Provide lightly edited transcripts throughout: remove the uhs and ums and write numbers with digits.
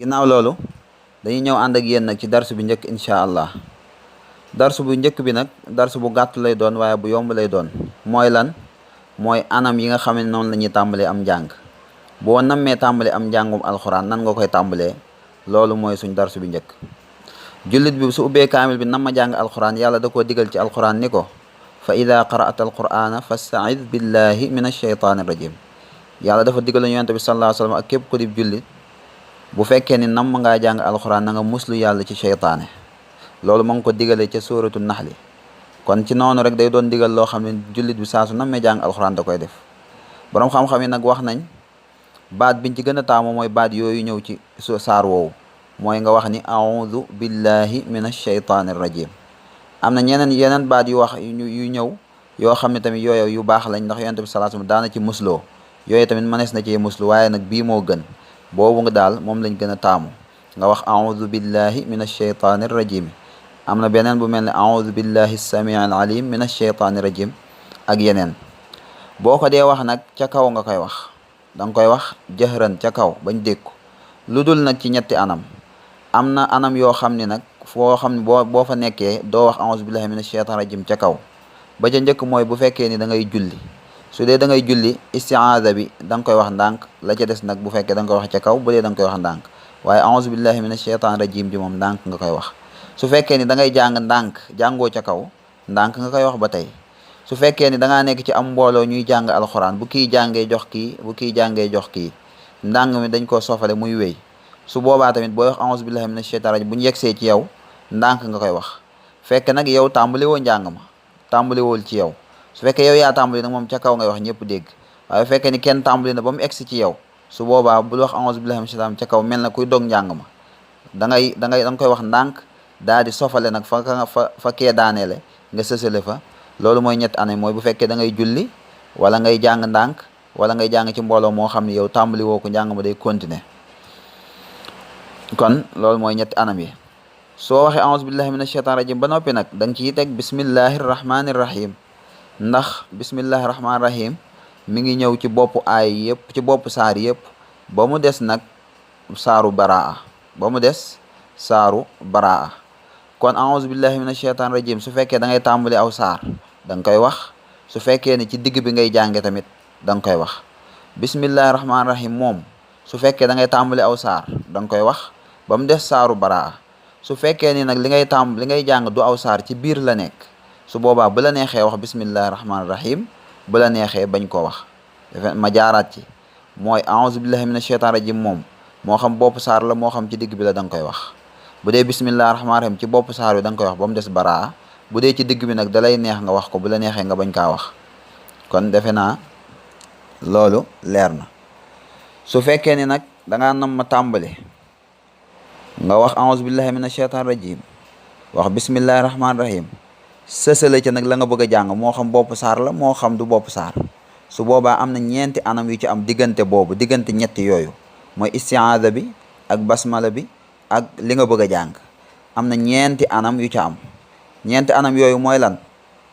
ginnaaw loolu dañuy ñëw ànd ak yéen nag ci darsu bi njëkk incha allah. darsu bu njëkk bi nag darsu bu gàtt lay doon waaye bu yomb lay doon. mooy lan? mooy anam yi nga xam ne noonu la ñuy tàmbalee am njàng. boo nammee tàmbale am njàngum alxuraan nan nga koy tàmbalee, loolu mooy suñ darsu bi njëkk. jullit bi su ubbee kaamil bi nam ma jàng alxuraan, yàlla da koo digal ci alxuraan ni ko fa ida qara'ta alqur'ana fasta'id billahi min ashaytaani rajim. yàlla dafa digal yonent bi sallallahu alayhi wa sallam ak képp ku di jullit, bu fekkee ni nam ngaa jàng alxuraan na nga muslu yàlla ci sheytaane. loolu ma ngi ko digalee ca suuratu naxli. kon ci noonu rek day doon digal loo xam ne jullit bi saa su nammee jàng alxuraan da koy def. boroom xam-xam yi nag wax nañ baat biñ ci gën a taamu mooy baat yooyu ñëw ci saar woowu, mooy nga wax ni a'udhu billahi min ashaytaani rajim. am na yeneen baat yu wax yu ñëw yoo xam ne tamit yooyu yu baax lañ, ndax yonent bi sallallahu alayhi wasallam daana ci musloo. yooyu tamit mënees na cee muslu, waaye nag bii moo gën. boobu nga daal moom lañ gën a taamu, nga wax a'udhu billahi min ashaytaani rajim. am na beneen bu mel ne a'udhu billahi samii al alim min ashaytaani rajim ak yeneen. boo ko dee wax nag ca kaw nga koy wax, da nga koy wax jëhran ca kaw bañ dégg ko. lu dul nag ci ñetti anam. am na anam yoo xam ne nag foo xam ne boo fa nekkee doo wax a'udhu billahi min ashaytaani rajim ca kaw. ba ca njëkk mooy bu fekkee ni da ngay julli. su dee da ngay julli isti'aada bi da nga koy wax ndànk, la ca des nag bu fekkee da nga koy wax ca kaw, bu dee da nga koy wax ndànk. waaye a'udhu billahi min ashaytaani rajim ji moom ndànk nga koy wax. su fekkee ni da ngay jàng ndànk jàngoo ca kaw, ndànk nga koy wax ba tey. su fekkee ni da ngaa nekk ci am mbooloo ñuy jàng alxuraan, bu kii jàngee jox kii, bu kii jàngee jox kii, ndàng mi dañ koo sofale muy wéy. su boobaa tamit booy wax a'udhu billahi minash shaytaani rajim bu ñu yegsee ci yow ndànk nga koy wax. fekk nag yow tàmbali woo njàng ma, tàmbali wool ci yow. su fekkee yow yaa tàmbali nag moom ca kaw ngay wax ñëpp dégg. waaye fekkee ni kenn tàmbali na ba mu egsi ci yow, su boobaa bul wax a'udhu billahi minash shaytaani ca kaw mel na kuy dog njàng ma. da nga koy wax ndànk daal di sofale nag fa kee daaneele nga sësale fa. loolu mooy ñett anam, mooy bu fekkee da ngay julli wala ngay jàng ndànk wala ngay jàng ci mbooloo moo xam ne yow tàmbali woo ko, njàng ma day continuer. kon loolu mooy ñetti anam yi. soo waxee a'udhu billahi minash shaytaani rajim ba noppi nag da nga ciy teg bismillahi rahmaani rahim, ndax bismillahi rahmaani rahim mi ngi ñëw ci boppu aay yëpp, ci boppu saar yëpp, ba mu des nag saaru baraa, ba mu des saaru baraa. kon a'udhu billahi minash shaytaani rajim su fekkee da ngay tàmbali aw saar da nga koy wax. su fekkee ne ci digg bi ngay jànge tamit da nga koy wax. bismillahi rahmaani rahim moom su fekkee da ngay tàmbali aw saar da nga koy wax ba mu des saaru baraa. su fekkee ni nag li ngay jàng du aw saar, ci biir la nekk, su boobaa bu la neexee wax bismillahi rahmaani rahim, bu la neexee bañ koo wax. ma jaaraat ci, mooy a'udhu billahi minash shaytaani rajim moom moo xam bopp saar la moo xam ci digg bi la da nga koy wax. bu dee bismillahi rahmaani rahim ci bopp saar bi da nga koy wax ba mu des baraa. bu dee ci digg bi nag dalay neex nga wax ko, bu la neexee nga bañ kaa wax. kon defe naa loolu leer na. su fekkee ni nag dangaa nam ma tàmbali, nga wax a'udhu billahi minash shaytaani rajim, wax bismillahi rahmaani rahim, sësale ca nag la nga bëgg a jàng, moo xam bopp saar la moo xam du bopp saar. su boobaa am na ñeenti anam yu ci am diggante boobu, diggante ñetti yooyu, mooy isti'aada bi ak basmala bi ak li nga bëgg a jàng. am na ñeenti anam yu ci am. ñeenti anam yooyu mooy lan?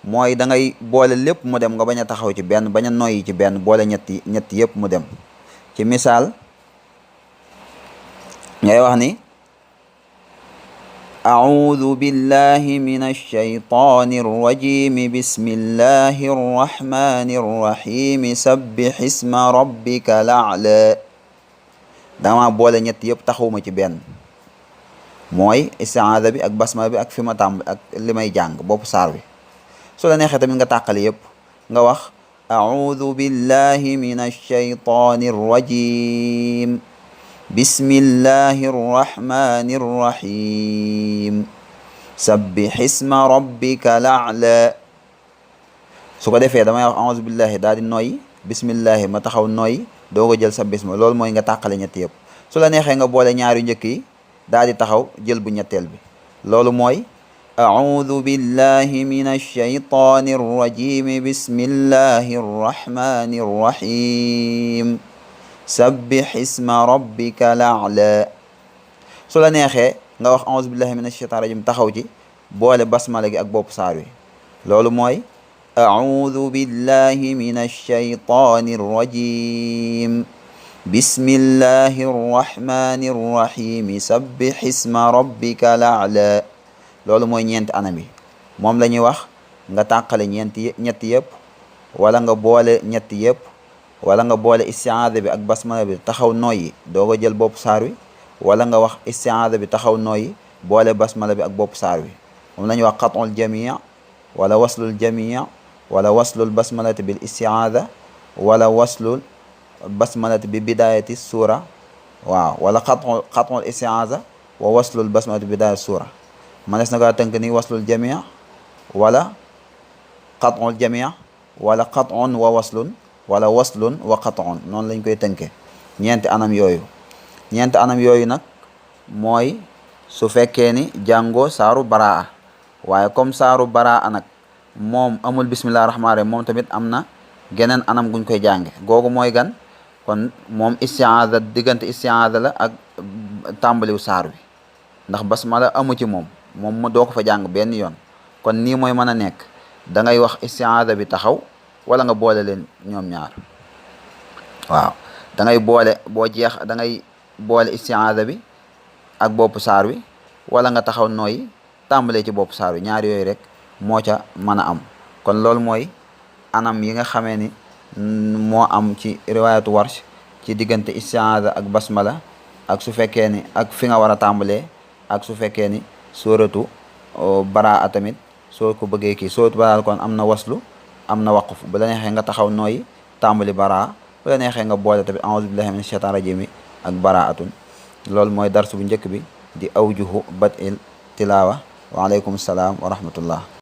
mooy da ngay boole lépp mu dem, nga bañ a taxaw ci benn, bañ a noyyi ci benn, boole ñetti yëpp mu dem. ci misaal ngay wax ni a'udhu billahi minash shaytanir rajim bismillahir rahmanir rahim sabbih isma rabbikal a'la. dama boole ñett yëpp taxawuma ci benn, mooy isti'aada bi ak basmala bi ak fi ma tàmb ak li may jàng bopp saar bi. su la neexee tamit nga tàqale yëpp, nga wax a'udhu billahi minash shaytanir rajim bismillahir rahmanir rahim sabbih isma rabbikal a'la. su ko defee damay wax a'udhu billahi daal di noyyi, bismillahi ma taxaw noyyi, doo ko jël sabbih isma. loolu mooy nga tàqale ñett yëpp. su la neexee nga boole ñaari njëkk yi daal di taxaw jël bu ñetteel bi. loolu mooy a'udhu billahi minash shaytanir rajim bismillahir rahmanir rahim sabbih isma rabbikal a'la. su la neexee nga wax a'udhu billahi minash shaytanir rajim taxaw ci boole basmala gi ak bopp saar wi. loolu mooy a'udhu billahi minash shaytanir rajim bismillahi rrahmani rrahimi sabbih isma rabbika la'la. loolu mooy ñeenti anam yi moom la ñuy wax nga tàqale ñetti yëpp, wala nga boole ñetti yëpp, wala nga boole istiaada bi ak basmala bi taxaw nooyi doo ko jël bopp saar wi, wala nga wax istiaada bi taxaw nooyi boole basmala bi ak bopp saar wi. moom la ñuy wax qatul jamii wala waslul jamii wala waslul basmalati bil istiaada wala waslul basmalati bi bidayati suura, waaw, wala qatul istiaada wa waslul basmalati bi bidayati suura. manes na kaa tënk ni waslul jamii wala qatul jamii wala qat'un wa waslun wala waslun wa qat'un. noonu lañ koy tënke ñeenti anam yooyu nag mooy su fekkee ni jàngoo saaru baraa. waaye comme saaru baraa nag moom amul bismillah rahmaan rahim, moom tamit am na geneen anam guñ koy jànge. googu mooy gan, kon moom istiaada diggante istiaada la ak tàmbaliw saar wi, ndax basmala amu ci moom mu doo ko fa jàng benn yoon. kon nii mooy mën a nekk, da ngay wax istiaada bi taxaw wala nga boole leen ñoom ñaar. waaw, da ngay boole istiaada bi ak bopp saar wi, wala nga taxaw nooyi tàmbalee ci bopp saar wi. ñaar yooyu rek moo ca mën a am. kon loolu mooy anam yi nga xamee ni moo am ci riwaayatu warsh ci diggante istiaada ak basmala, ak su fekkee ni ak fi nga war a tàmbalee, ak su fekkee ni sóoratu baraa tamit soo ko bëggee kii. sóoratu baraa kon am na waslu, am na waqf. bu la neexee nga taxaw nooyi tàmbali baraa, bu la neexee nga boole tamit a'uuzu billahi mina shaytaani rajiim ak baraatun. loolu mooy darsu bu njëkk bi di awjuhu bad'il tilaawa. wa aleykum salaam wa rahmatullah.